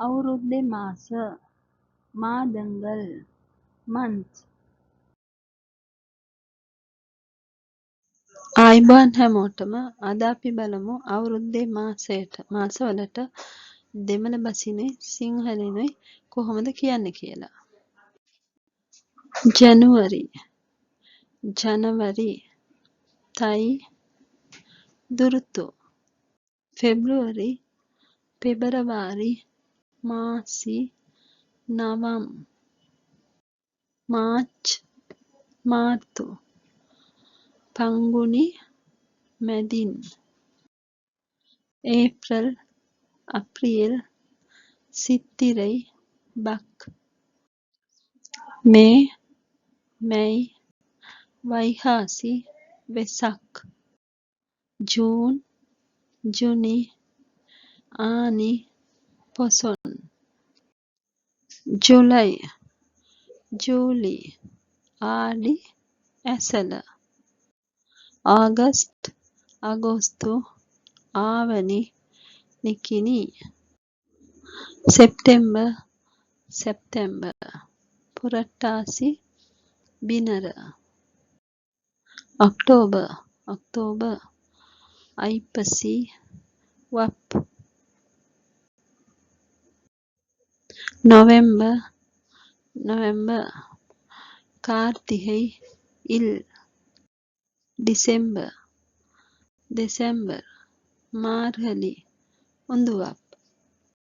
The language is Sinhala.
අවුරුද්දේ මාස, මාදංගල්, months. ආයුබෝවන් හැමෝටම. අද අපි බලමු අවුරුද්දේ මාසවලට දෙමළ බසිනුයි සිංහලෙනුයි කොහොමද කියන්නේ කියලා. ජනුවරි, ජනවරි, තයි, දුරුතු. ෆෙබ්‍රුවරි, පෙබරවාරි, මාසි, නවම්. මාර්ච්, මාර්තු. පංගුනි, මැදින්. ඒප්‍රල්, අප්‍රියෙල්, සිත්තිරයි, බක්. මේ, මැයි, වෛහාසි, වෙසක්. ජූන්, ජුනි, ආනි, පොසොන්. ජුලයි, ජූලි, ආඩි, ඇසළ. ආගස්ට්, අගෝස්තු, ආවනි, නිකිණි. සෙප්තැම්බර්, සැප්තැම්බර්, පුරට්ටාසි, බිනර. ඔක්තෝබර්, ඔක්තෝබර්, අයිප්පසි, වප්. නොවැම්බර්, නොවැම්බර්, කාර්තිහයි, ඉල්. ඩිසෙම්බර්, දෙසැම්බර්, මාර්හලි, උඳුවප්.